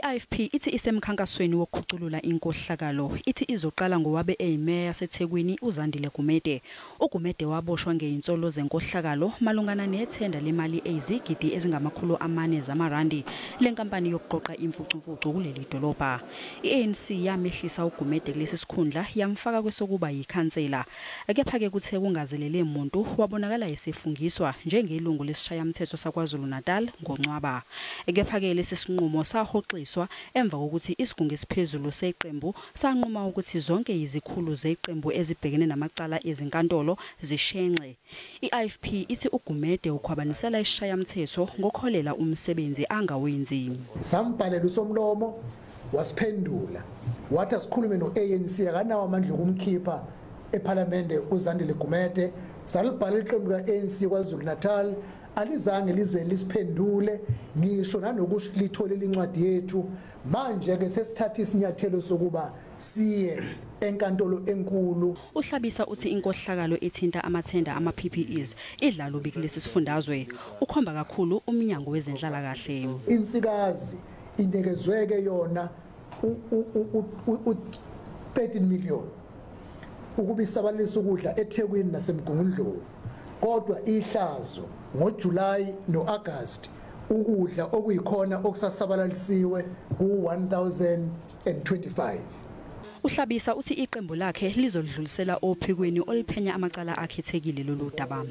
I-IFP ithi isemkhankasweni wokukhuculula inkohlakalo, ithi izoqala ngowabe eyimeya yaseThekwini uZandile Gumede. UGumede waboshwa ngezinsolo zenkohlakalo malungana nethenda lemali eyizigidi ezingama-400 zamarandi lenkampani yokuqoqa imfucumfucu kuleli dolobha. I-ANC yamehlisa uGumede kulesi sikhundla yamfaka kwesokuba yikhansela. Kepha-ke kuthe kungazelele muntu wabonakala esefungiswa njengelungu lesishayamthetho saKwaZulu-Natal ngoNcwaba. Kepha-ke lesi sinqumo sahoxiswa emva kokuthi isigungu esiphezulu seqembu sanquma ukuthi zonke izikhulu zeqembu ezibhekene namacala ezinkantolo zishenxe. I-IFP ithi uGumede ukhwabanisela isishayamthetho ngokholela umsebenzi angawenzi. Sambhalela usomlomo wasiphendula wathi asikhulume no-ANC, akanawo amandla okumkhipha ePhalamende uZandile Gumede. Salibhala iqembu ka-ANC KwaZulu-Natal, alizange lize lisiphendule ngisho nanokusho litholile incwadi yethu. Manje ke sesithatha isinyathelo sokuba siye enkantolo enkulu. UHlabisa uthi inkohlakalo ethinta amathenda ama-PPEs idla lubi kulesi sifundazwe. Ukhomba kakhulu umnyango wezenhlalakahle. Insikazi inikezweke yona u-13 million ukuba isabalalise ukudla eThekwini naseMgungundlovu, kodwa ihlazo ngoJuly noAugust ukudla okuyikhona okusasabalalisiwe ku-1025. UHlabisa uthi iqembu lakhe lizodlulisela ophikweni oluphenya amacala akhethekile lolu daba.